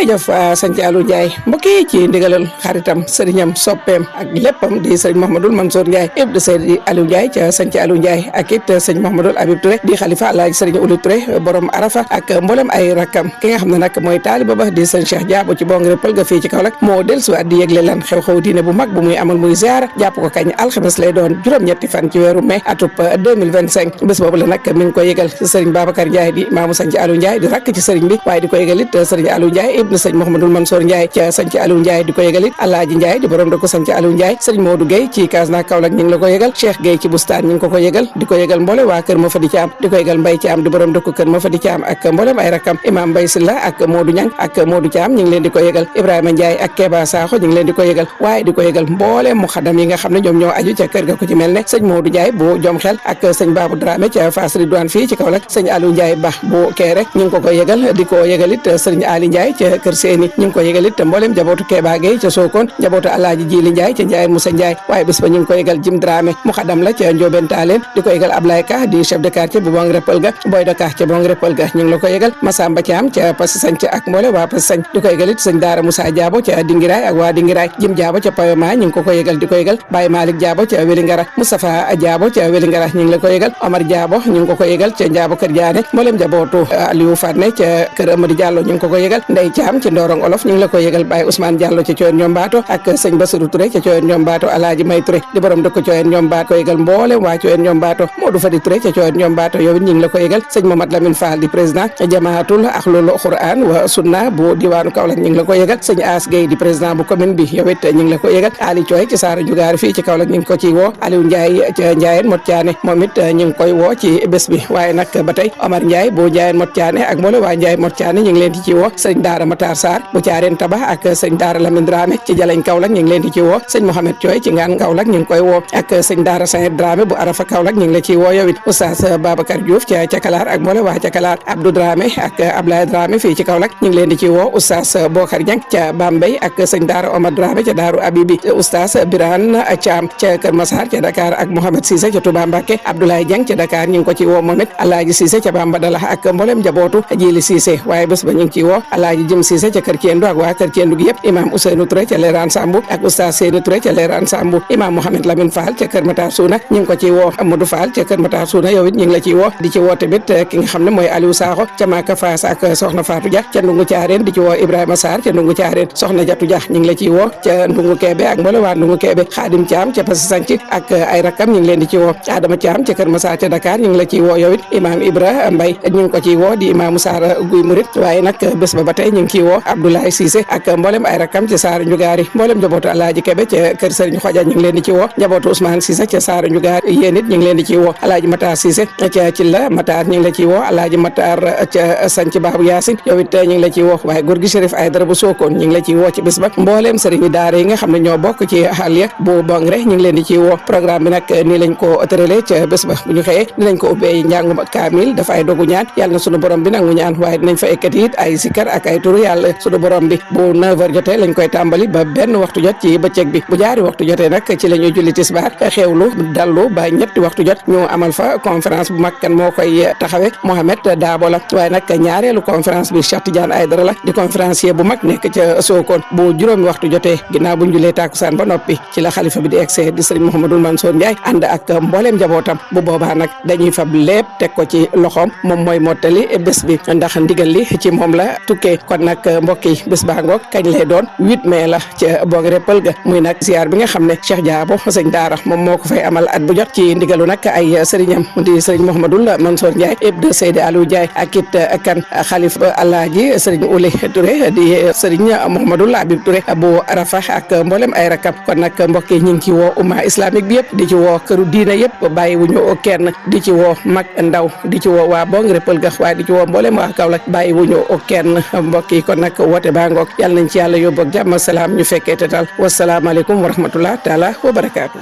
jërëjëf sëñ Aliou Ndiaye mbokk yi ci ndigalal xaritam sëriñam soppeem ak léppam di sëriñ Mouhamadoul Mansour Ndiaye ibn Seydi Aliou Ndiaye ca sëñ Aliou Ndiaye ak it sëñ Mouhamadoul Habib Touré di xalifa alaaji sëriñ Ouli Touré borom Arafa ak mboolem ay rakkam ki nga xam ne nag mooy taaliba ba di sëñ Cheikh Diabo ci Bongre Pël ga fii ci Kaolack moo dellusiwaat di yëgle lan xew-xew diine bu mag bu muy amal muy ziara jàpp ko kañ alxames lay doon juróom-ñetti fan ci weeru mai atub 2025 bés boobu la nag mi ngi ko yëgal sëriñ Babacar Ndiaye di maamu sëñ Aliou Ndiaye di rakk ci sëriñ bi waaye di ko yëgal it sëriñ Aliou Ndiaye ibn sëñ Mouhamadoul Mansour Ndiaye ca sëñ Aliou Ndiaye di ko yëgal it Alaaji Ndiaye di borom dëkk sëñ Aliou Ndiaye sëriñ Modou Gueye ci Kasna Kaolack ñu ngi la ko yëgal Cheikh Gueye ci Bustaan ñu ngi ko yëgal di ko yëgal mboole waa kër ma fa di caam di ko yëgal Mbaye Caam di borom dëkk kër ma fa di caam ak mboolem ay rakkam imam Mbaye Silla ak Modou Ñang ak Modou Caam ñu ngi leen di ko yëgal Ibrahima Ndiaye ak Keba Sakho ñu ngi leen di ko yëgal waaye di ko yëgal mboole mu xadam yi nga xam ne ñoom ñoo aju ca kër ga ko ci mel ne sëñ Modou Ndiaye bu jom xel ak sëñ Babou Dramé ca Fass Ridouane fii ci Kaolack sëñ Aliou Ndiaye ba bu Kéré ñu ngi ko yëgal di ko yëgal it sëriñ Ali Ndiaye ca kër Séni ñu ngi ko yëgal it mboolem njabootu Keba Gueye ca Sokone njabootu Alaaji Jili Ndiaye ca Ndiaye Moussa Ndiaye waaye bés ba ñu ngi ko yëgal Jim Dramé mu xadam la ca Ndiobène Talen di ko yëgal Ablaye Ka di chef de quartier bu Bongre Pël ga Boy Dakar ca Bongre Pël ga ñu ngi la ko yëgal Massamba Thiam ca Passy Sanc ak mboole waa Passy Sanc di ko yëgal it sëñ Daara Moussa Diabo ca Dingiraay ak waa Dingiraay Jim Diabo ca Payoma ñu ngi ko yëgal di ko yëgal Baye Malick Diabo ca Wélingara Moustapha Diabo ca Wélingara ñu ngi la ko yëgal Omar Diabo ñu ngi ko yëgal ca Diabo kër Diané mboolem njabootu Aliou Fane ca kër Amady Diallo ñu ngi ko yëgal Ndey Thiam ci Ndorong Olof ñu ngi la ko yëgal Baye Ousmane Diallo ca Coyen ñoom Baato ak sëñ Bassirou Touré ca Coyen ñoom Baato Alaaji May Touré di borom dëkk Coyen ñoom Baato ko yëgal mboolem waa Coyen ñoom Baato Modou Fadi Touré ca Coyen ñoom Baato yow it ñu ngi la ko yëgal sëñ Mamad Lamine Fall di président jamaatul Ahlul Quran wa Sunna bu diwaanu Kaolack ñu ngi la ko yëgal sëñ As Gueye di président bu commune bi yow it ñu ngi la ko yëgal Ali Thioy ci Saara Jugaar fii ci Kaolack ñu ngi ko ciy woo Aliou Ndiaye ca Ndiayeen Mot Thiané moom it ñu ngi koy woo ci bés bi waaye nag ba tey Omar Ndiaye bu Ndiayeen Mot Thiané ak mboole waa Ndiaye Mot Thiané ñu ngi leen di ci woo sëñ Daara Matar Sarr bu Thiarène Taba ak sëñ Daara Lamine Dramé ci Jalañ Kaolack ñu ngi leen di ci woo sëñ Mohamed Thioy ci Ngaan Kaolack ñu ngi koy woo ak sëñ Daara Saïd Dramé bu Arafa Kaolack ñu ngi la ciy woo yow it Oustaz Babacar Diouf ca Cakalar ak mboole waa Cakalar Abdou Dramé ak Ablaye Dramé fii ci Kaolack ñu ngi leen di ci woo Oustaz Bokar Dieng ca Bambey ak sëñ Daara Omar Dramé ca Daaru Abibi Oustaz Birane Thiam ca Kër Massar ca Dakar ak Mohamed Cissé ca Touba Mbacké Abdoulaye Dieng ca Dakar ñu ngi ko ci woo moom it Alaaji Cissé ca Bamba Dala ak mboolem njabootu Jili Cissé waaye bés ba ñu ngi ciy woo Alaaji Jim Cissé ca Kër Thiendou ak waa Kër Thiendou gi yëpp imam Ousseynou Touré ca Leerane Sambou ak Oustaz Seyni Touré ca Leerane Sambou imam Mohamed Lamine Fall ca Kër Matar Souna ñu ngi ko ciy woo Amadou Fall ca Kër Matar Souna yow it ñu ngi la ciy woo di ci woo tamit ki nga xam ne mooy Aliou Sakho ca Maka Fass ak Soxna Fatou Dia ca Ndungu Thiarène di ci woo Ibrahima Sarr ca Ndungu Thiarène Soxna Jatou Dia ñu ngi la ciy woo ca Ndungu Kébé ak mboole waa Ndungu Kébé Khadim Thiam ca Passy Sanc ak ay rakkam ñu ngi leen di ci woo Adama Thiam ca Kër Massar ca Dakar ñu ngi la ciy woo yow it imam Ibra Mbaye ñu ngi ko ciy woo di imaamu Sarr Guy Murit waaye nag bés ba tey ñu ngi ciy woo Abdoulaye Cissé ak mboolem ay rakkam ci Saara Njugaari mboolem njabootu Alaaji Kebe ca Kër Serigne Xoja ñu ngi leen di ci woo njabootu Ousmane Cissé ca Saara Njugaari yéen it ñu ngi leen di ci woo Alaaji Matar Cissé ca Cilla Matar ñu ngi la ciy woo Alaaji Matar ca Sanc Baabu Yaasin yow it ñu ngi la ciy woo waaye góor gi Chérif Aydara bu Sokone ñu ngi la ciy woo ci bés ba mboolem sëriñ daara yi nga xam ne ñoo bokk ci xaliya bu Bongre ñu ngi leen di ciy woo programme bi nag nii lañ ko tëralee ca bés ba bu ñu xëyee dinañ ko ubbee njàngum kaamil dafa ay dogu ñaan yàlla na sunu borom bi nangu ñaan waaye dinañ fa ekkati it ay sikar ak ay turu yàlla sunu borom bi bu 9h jotee lañ koy tàmbali ba benn waxtu jot ci bëccëg bi bu jaari waxtu jotee nag ci la ñuy julli tisbaar xewlu dallu ba ñetti waxtu jot ñu amal fa conférence bu mag kan moo koy taxawe Mohamed Dabo la waaye nag ñaareelu conférence bi Cheikh Tidiane Aydara la di conférencier bu mag nekk ca Sokone bu juróomi waxtu jotee ginnaaw buñ julee tàkkusaan ba noppi ci la xalifa bi di egsee di sëriñ Mouhamadoul Mansour Ndiaye ànd ak mbooleem njabootam bu boobaa nag dañuy fab lépp teg ko ci loxoom moom mooy mottali bés bi ndax ndigal li ci moom la tukkee kon nag mbokk yi bés baa ngoog kañ lay doon 8 mai la ca Bongre Pël ga muy nag ziar bi nga xam ne Cheikh Diabo sëñ Daara moom moo ko fay amal at bu jot ci ndigalu nag ay sëriñam di sëriñ Mouhamadoul Mansour Ndiaye ibn Seydi Aliou Ndiaye ak it kan xalif Alaaji sëriñ Ouli Touré di sëriñ Mouhamadoul Habib Touré bu Arafa ak mboolem ay rakam kon nag mbokk yi ñu ngi ci woo umma islamique bi yëpp di ci woo këru diina yëpp bàyyi wuñu kenn di ci woo mag ndaw di ci woo waa Bongre Pël ga waaye di ci woo mboolem waa Kaolack bàyyi wuñu kenn mbokk yi kon nag woote baa ngoog yàlla nañ ci yàlla yóbbu ak jàmm salaam ñu fekkee te tal wasalaamaaleykum wa rahmatullah taala wa barakaatu